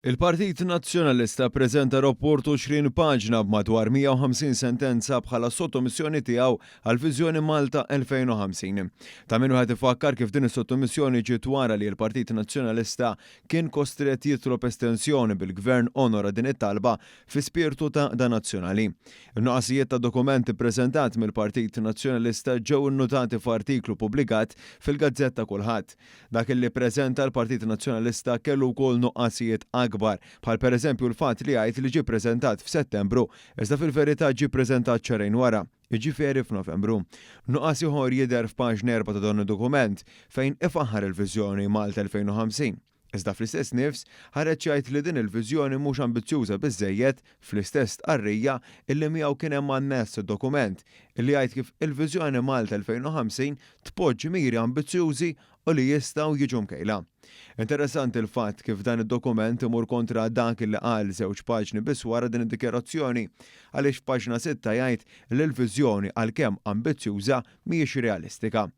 Il-Partit Nazzjonalista ppreżenta rapport 20 paġna b'madwar 150 sentenza bħala sottomissjoni tiegħu għall-Viżjoni Malta 2050. Ta' min wieħed ifakkar kif din is-sottomissjoni ġiet wara li l-Partit Nazzjonalista kien kostrett jitlob estensjoni bil-Gvern onora din it-talba fi spirtu ta' għaqda nazzjonali. In-nuqqasijiet tad-dokument ippreżentat mill-Partit Nazzjonalista ġew innutati f'artiklu pubblikat fil-gazzetta Kulħadd. Dak li ppreżenta l-Partit Nazzjonalista kellu wkoll nuqqasijiet akbar, bħal pereżempju l-fatt li jgħid li ġie ppreżentat f'Settembru, iżda fil-verità ġie ppreżentat xahrejn wara, jiġifieri f'Novembru. Nuqqas ieħor jidher f'paġna erbgħa ta' dan id-dokument, fejn ifaħħar il-viżjoni Malta 2050. Iżda fl-istess nifs, ħareġ jgħid li din il-viżjoni mhux ambizzjuża biżżejjed fl-istess stqarrija illi miegħu kien hemm anness dokument illi jgħid kif il-Viżjoni Malta 2050 tpoġġi miri ambizzjużi u li jistgħu jiġu mkejla. Interessanti l-fatt kif dan id-dokument imur kontra dak illi qal żewġ paġni biss wara din id-dikjarazzjoni għaliex f'paġna sitta jgħid li l-viżjoni għalkemm ambizzjuża mhijiex realistika.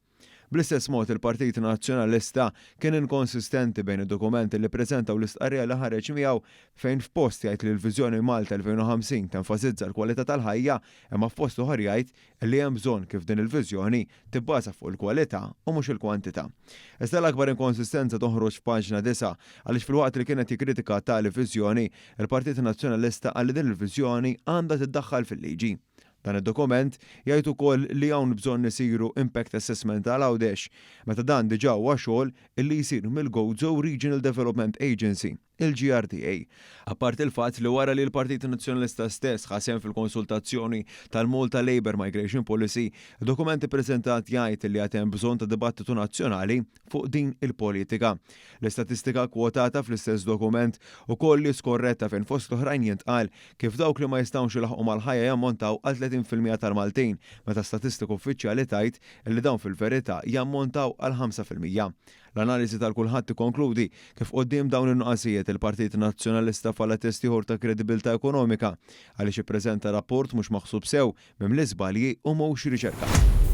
Bl-istess mod il-Partit Nazzjonalista kien inkonsistenti bejn id-dokument li ppreżenta u l-istqarrija li ħareġ miegħu fejn f'post jgħid li l-Viżjoni Malta 2050 tenfasizza l-kwalità tal-ħajja imma f'post ieħor jgħid li hemm bżonn kif din il-viżjoni tibbaża fuq il-kwalità u mhux il-kwantità. Iżda l-akbar inkonsistenza toħroġ f'paġna disgħa għaliex filwaqt li kien qed jikkritika tali viżjoni, il-Partit Nazzjonalista qal li din il-viżjoni għandha tiddaħħal fil-liġi. Dan id-dokument jgħid ukoll li hawn bżonn isiru impact assessment għal Għawdex, meta dan diġà huwa xogħol illi jsir mill-Gozo Regional Development Agency, il-GRDA. Apparti l-fatt li wara li l-Partit Nazzjonalista stess ħa sehem fil-konsultazzjoni tal-Malta Labour Migration Policy, id-dokument ippreżentat jgħid li għad hemm bżonn ta' dibattitu nazzjonali fuq din il-politika. L-istatistika kkwotata fl-istess dokument ukoll hi skorretta fejn fost l-oħrajn jintqal kif dawk li ma jistgħux ilaħħqu mal-ħajja jammontaw għal 30% tal-Maltin meta statistika uffiċjali tgħid li dawn fil-verità jammontaw għal 5%. L-analiżi tal-Kulħadd tikkonkludi kif quddiem dawn in-nuqqasijiet il-Partit Nazzjonalista falla test ieħor ta' kredibilità ekonomika għaliex ippreżenta rapport mhux maħsub sew mimli żbalji u mhux riċerkat.